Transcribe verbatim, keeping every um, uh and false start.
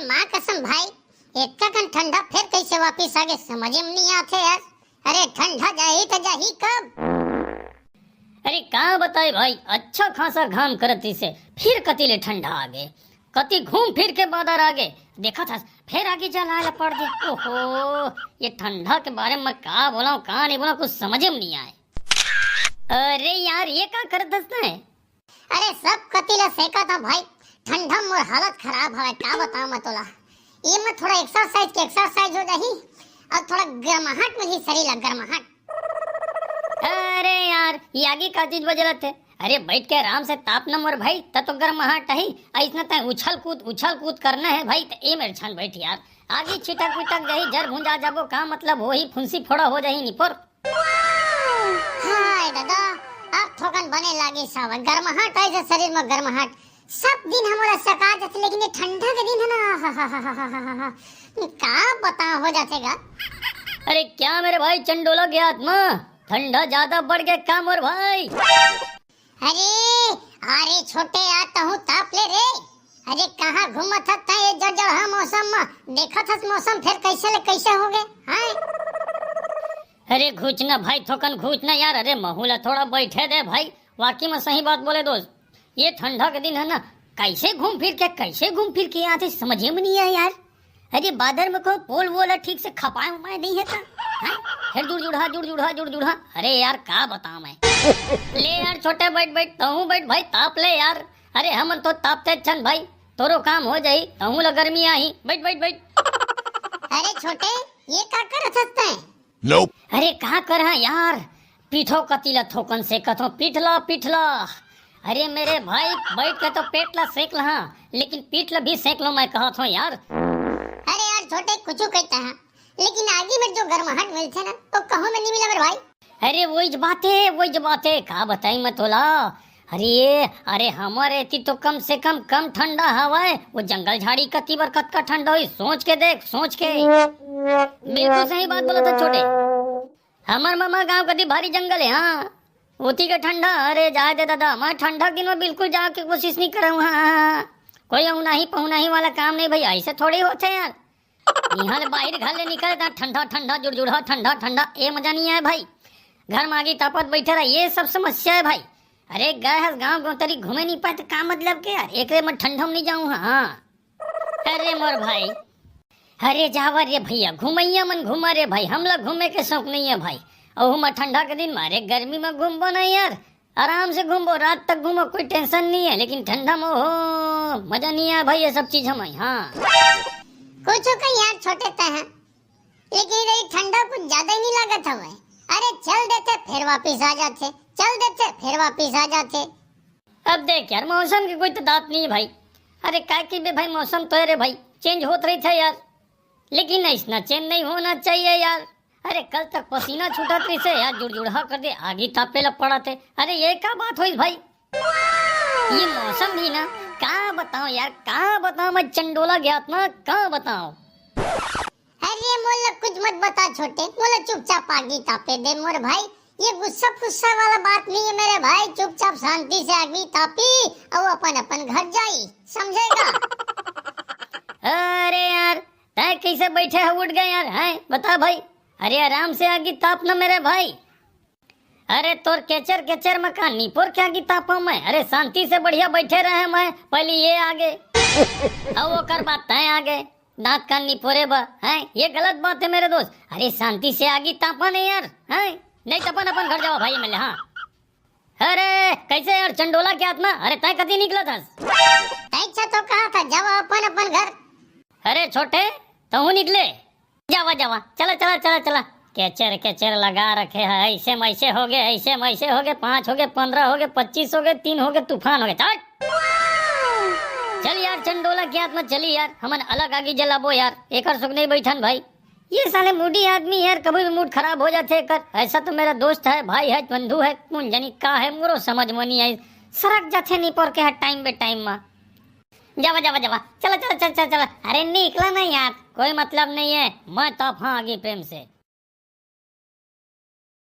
माँ कसम भाई, इतका कन ठंडा फेर कैसे वापिस आगे, समझे में नहीं आथे यार। अरे ठंडा जाही त जाही कब? अरे का बताए भाई, अच्छा खासा घाम करत रिसे, फिर कति ले ठंडा आगे, कति घूम फिर के बादर आगे, देखत हस फेर आगी जलाए ला पड़ गे। ओहो, ये ठंडा के बारे में का बोलंव, का नहीं बोलंव, कुछ समझे में नहीं आए। अरे यार, ये का करत हस तैं? अरे सब कति ला सेकत हंव भाई, ठंडा में मोर हालत खराब हवय, का बतावंव मैं तोला। ये में थोड़ा एक्सरसाइज के एक्सरसाइज हो जाही अउ थोड़ा गर्माहट मिलही शरीर ला, गर्माहट। अरे यार, ये आगी का चीज बजलत हे? अरे बैठ के आराम से ताप न मोर भाई, त तो गर्माहट आही। अइसना तैं उछल कूद, उछल कूद करना हे भाई, त ए मेर छन बैठ यार। आगी छिटक पिटक जाही, जर भुंजा जाबो, का मतलब होही, फुंसी फोड़ा हो जाही निपोर। हाय दादा, अब थोकन बने लागे सावन, गर्माहट आइसे शरीर में गर्माहट। सब दिन हमला सका जाथे, लेकिन ये ठंडा के दिन हे ना, आहाहाहा, का बतावंव, हो जाथे गा। अरे क्या मेरे भाई चंडोला के आत्मा, ठंडा ज्यादा बढ़ गे का मोर भाई? अरे, अरे छोटे यार, तहूँ ताप ले रे। अरे कहाँ घूमत हस तैं ये जड़जड़हा मौसम में? देखत हस मौसम फेर कैसे ले कैसे हो गे, हैं? अरे घूच ना भाई, थोकन घूच ना यार। अरे महू ला थोड़ा बैठे दे भाई, वाकई में सही बात बोले दोस्त। ये ठंडा के दिन हे ना, कैसे घूम फिर के, कैसे घूम फिर के आथे, समझे में नहीं आए यार। अरे बादर में कोई पोल वोल ठीक से खपाए उमाए नहीं हे का? हैं? फेर जुड़जुड़हा, जुड़जुड़हा, जुड़जुड़हा। अरे यार का बतावंव मैं। ले यार छोटे, बैठ बैठ, तहूँ बैठ भाई, ताप ले यार। अरे हमन तो तापते छन भाई, तोरो काम हो जाही, तहूँ ला गर्मी आही। बैठ बैठ बैठ। अरे छोटे, ये का करत हस तैं? अरे का करहूँ यार, पीठो कति ला थोकन सेकत हंव, पीठ ला, पीठ ला। अरे मेरे भाई, बैठ के तो पेट ला सेक लहा, लेकिन पीठ ला भी सेक लंव मैं कहत हंव यार। अरे यार छोटे, कुछू कहिथस, लेकिन आगी में जो गर्माहट मिलथे ना, वो कहूँ में नहीं मिले मेरे भाई। अरे वही ज बात हे, वही ज बात हे, का बताई मैं तोला। अरे, अरे हमर एती तो कम से कम कम ठंडा हवय, वो जंगल झाड़ी कति बर कतका ठंडा होही, सोच के देख, सोच के। बिल्कुल सही बात बोलत हस छोटे। हमर ममा गांव कति भारी जंगल हे, हाँ, ओती के ठंडा। अरे जाए दे दादा, मैं ठंडा के दिन में बिल्कुल जाए के कोशिश नहीं करहूँ। हाँ, हाँ, हाँ। कोई औनाही पहुनाही वाला काम नहीं भई, अइसे थोड़ी होथे यार। इहाँ ले बाहिर घर ले निकल त ठंडा ठंडा जुड़जुड़हा, ठंडा ठंडा, ए मजा नहीं आए भाई। घर में आगी तापत बैठे रह, ये सब समस्या हे भाई। अरे गए हस गांव गोतरी घूमे नहीं पाए त का मतलब के यार, एकरे में ठंडा में नहीं जाऊँ। हाँ, अरे मोर भाई, अरे जावा रे भैया, घुमैया मन घूमा रे भाई, हमला घूमे के शौक नहीं हे भाई। अउ हम ठंडा के दिन में, अरे गर्मी में घूमबो नहीं यार, आराम से घूमबो, रात तक घूमो, कोई tension नहीं हे, लेकिन ठंडा में हो मजा नहीं आए भाई, ये सब चीज में। हाँ, कुछ कहीं यार छोटे तैं, लेकिन इधर ये ठंडा कुछ ज्यादा ही नहीं लागत हवय। अरे चल देथे फेर वापिस आ जाथे, चल देथे फेर वापिस आ जाथे। अब देख यार, मौसम के कोई तो दांत नहीं हे भाई। अरे काय कहिबे भाई, मौसम तो हे रे भाई, change होत रहिथे यार, लेकिन अइसना change नहीं होना चाहिए यार। अरे कल तक पसीना छूटत रहिसे यार, जुड़जुड़हा कर दे, आगी तापे ला पड़त हे। अरे ये का बात होइस भाई? ये मौसम भी ना, का बतावं यार, का बतावं मैं, चंडोला के आत्मा, का बतावं। अरे मोला कुछ मत बता छोटे, मोला चुपचाप आगी तापे दे मोर भाई। ये गुस्सा फुस्सा वाला बात नहीं हे मेरे भाई, चुपचाप शांति से आगी तापी अउ अपन अपन घर जाई, समझे गा? अरे यार, तैं कैसे बैठे हे, उठ गे यार, हैं? बता भाई। अरे आराम से आगी ताप ना मेरे भाई। अरे तोर केचर केचर में का निपोर के आगी तापंव मैं? अरे शांति से बढ़िया बैठे रहेंव मैं, पहली ये आगे, अउ ओकर बाद तैं आगे, दांत कान निपोरे बर, हैं? ये गलत बात हे मेरे दोस्त। अरे शांति से आगी तापा नहीं यार, हैं? नहीं त अपन अपन घर जावा भाई, एमे ले, हाँ। अरे कैसे यार चंडोला के आत्मा, अरे तैं कती निकलत हस? तैं तो कहा था जावा अपन अपन घर। अरे छोटे, तहूँ निकले, जावा जावा, चला चला चला चला। केचर केचर लगा रखे हे, अइसे में अइसे हो गे, अइसे में अइसे हो गे, पाँच हो गे, पन्द्रह हो गे, पच्चीस हो गे, तीन हो गे, तूफान हो गे, चल। चल यार चंडोला के आत्मा, चली यार, हमन अलग आगी जलाबो यार, एकर सुख नहीं बैठन भाई। ये साले moody आदमी यार, कभी भी mood खराब हो जाथे एकर। ऐसा तो मेरा दोस्त हे, भाई हे, बंधु हे, कोन जनी का हे, मोरो समझ में नहीं आइस। सरक जाथे निपोर के हर time बे time में। जावा, जावा, जावा, चला, चला, चला, चला, चला। अरे निकला ना यार, कोई मतलब नहीं हे, मैं तो हाँ आगी प्रेम से।